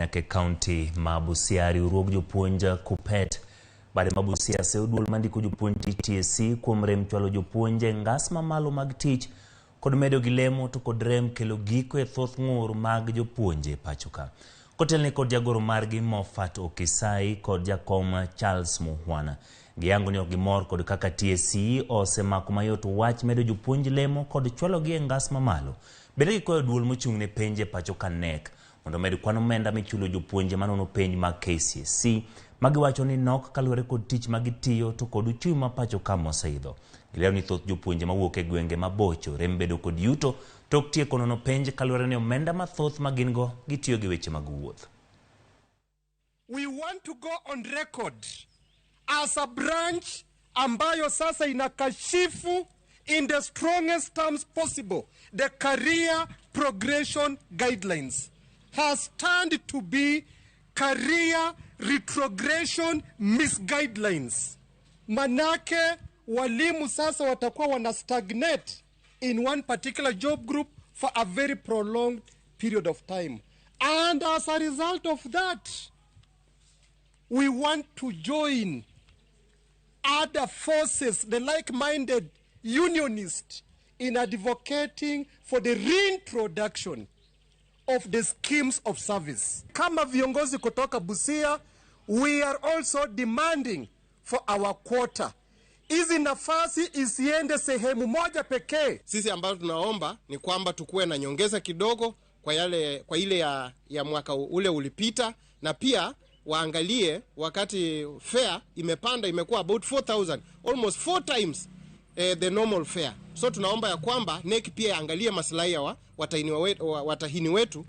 Nyaka e kaunti ma Busia, riwruog jopuonj KUPPET bade ma Busia seyo duol mandiko jopuonj TSC kuom rem chwalo jopuonj e ngas mamalo mag tich kod medo gi lemo to kod rem kelo giko e thoth ng'ur mag jopuonje pacho ka. Kotelne kod jagoro margi Moffat Okisai kod jakom Charles Muhwana. Giyango ni ok gimor kod kaka TSC osemako mayot wach medo jopuonj lemo kod chwalogi e ngas mamalo. Bende gikwayo duol mochung' ne penj e pacho ka KNEC mondo omed kwan omenda michulo jopuonje manono penj mag KCSE magiwacho ni nok kaluwore kod tich magitiyo to kod uchumi ma pacho ka moseidho. Gilero ni thoth jopuonje mawuok e gwenge mabocho rem bedo kod yuto tok tieko nono penj kaluwore ni omenda mathoth ma gin go gitiyo gi weche mag wuoth. We want to go on record as a branch ambayo sasa inakashifu in the strongest terms possible the career progression guidelines has turned to be career retrogression misguidelines. Manake walimu sasa watakuwa wana stagnate in one particular job group for a very prolonged period of time. And as a result of that, we want to join other forces, the like-minded unionists, in advocating for the reintroduction of the schemes of service. Kama viongozi kutoka Busia, we are also demanding for our quota. Hizi nafasi isiende sehemu moja pekee. Sisi ambayo tunaomba ni kwamba tukuwe na nyongeza kidogo kwa yale, kwa ile ya mwaka ule ulipita, na pia waangalie wakati fare imepanda imekuwa about 4000, almost four times the normal fare. So tunaomba ya kwamba KNEC pia angalie maslahi ya watahini wetu.